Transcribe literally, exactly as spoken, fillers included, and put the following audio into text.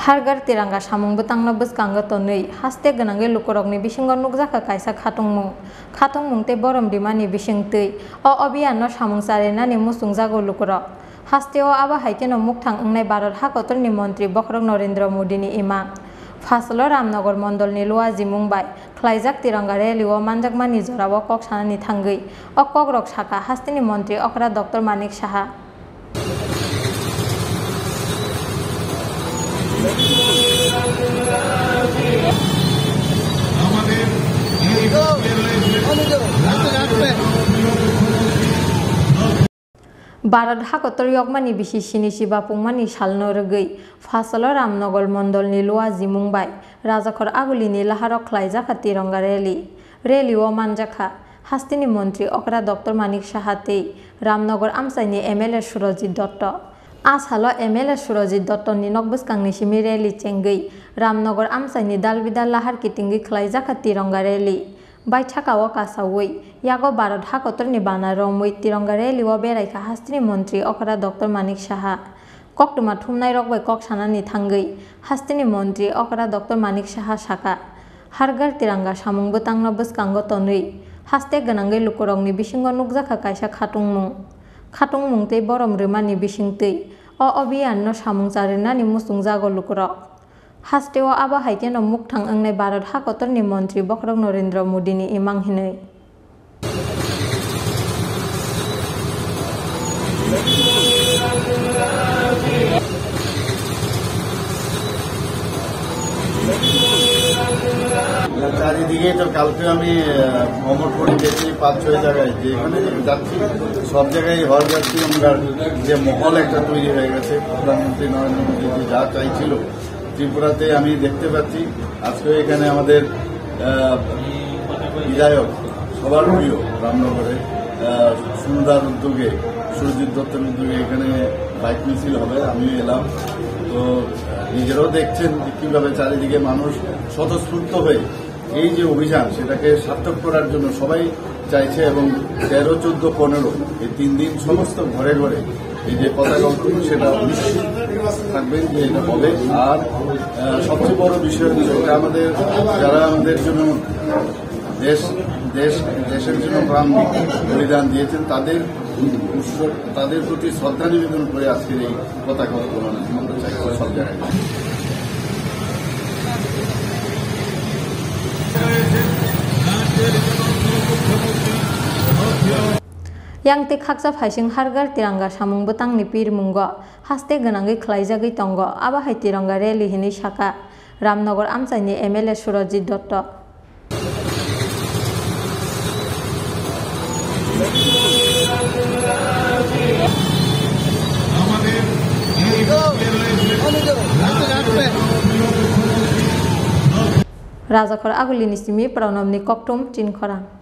Har Ghar Tiranga samung bwtangno bwskango tonwi haste gwnangwi lukurokni bisingo nukjakha kaisa khatungmung. Khatungmung tei borom rimani bisingtwi o abhiyanno samung charinani muchungjago lukurok. Hasteo abo hai kheno mukthang wngnai Bharat hakotorni montri bokhorok Narendra Modini imang. Phasalo Ramnagar mondolni Luajimung bai khlaijak Tiranga rally o manjakmani jorao kok sanani thangwi o kokrok sakha hasteni montri okra Doctor Manik Saha. Bharat hakotor yokmani bisi sini si bapungmani salno rwgwi phasalo Ramnagar mondolni Luajimung bai Rajakhor Agulini laharok khlaijakha Tiranga rally. Rally o manjakha hasteni montri okra Doctor Manik Saha tei Ramnagar amchaini M L A Surajit Dotto. A salo M L A Surajit Dottoni nok bwskangni simi rally chengwi Ramnagar amchaini dalbidal lahar kitingwi khlaijakha Tiranga rally. Baithakao kasaui yago Bharat hakotorni bana romwi Tiranga rally o beraikha hasteni montri okra Doctor Manik Saha. Koktwma thumnairok bai kok sanani thangwi hasteni montri okra Doctor Manik Saha sakha, Har Ghar Tiranga samung bwtangno bwskango tonwi haste gwnangwi lukurokni bisingo nukjakha kaisa khatungmung. Khatungmung tei borom rwmani bisingtwi o abhiyanno samung charinani muchungjago lukurok. Hasteo abo hai kheno mukthang wngnai Bharat hakotorni montri bokhorok Narendra Modini imang hinwi. চারিদিকে তো কালকে আমি, আহ, ভ্রমণ করে দেখি পাঁচ ছয় জায়গায়, যেখানে যাচ্ছি সব জায়গায় হর যাত্রী, আমরা যে মহল একটা তৈরি হয়ে গেছে, প্রধানমন্ত্রী নরেন্দ্র মোদী যা চাইছিল ত্রিপুরাতে, আমি দেখতে পাচ্ছি আজকে এখানে আমাদের, আহ, বিধায়ক সবার প্রিয় রামনগরে, আহ, সুরদার উদ্যোগে, সুরজিৎ দত্তের উদ্যোগে এখানে বাইক মিছিল হবে, আমিও এলাম। তো, আহ, নিজেরাও দেখছেন যে কীভাবে চারিদিকে মানুষ স্বতঃস্ফূর্ত হয়ে এই যে অভিযান, সেটাকে সার্থক করার জন্য সবাই চাইছে এবং তেরো, চোদ্দ, পনেরো এই তিন দিন সমস্ত ঘরে ঘরে এই যে পতাকা উত্তোলন, সেটা নিশ্চিত থাকবেন যে এটা হবে। আর, আহ, সবচেয়ে বড় বিষয় হচ্ছে এটা আমাদের, যারা আমাদের জন্য দেশ, দেশ, দেশের জন্য প্রাণ বলিদান দিয়েছেন, তাদের উৎসর্গ, তাদের প্রতি শ্রদ্ধা নিবেদন করে আজকের এই পতাকা উত্তোলন আমরা চাইছি সব জায়গায়। Yang tei khaksa phaising Har Ghar Tiranga samung bwtangni pirmungo haste gwnangwi khlaijagwi tongo, abo hai Tiranga rally hinwi sakha Ramnagar amchaini M L A Surajit Dotto. Rajakhor Agulini simi Pranobni kokthum Chinkhorang.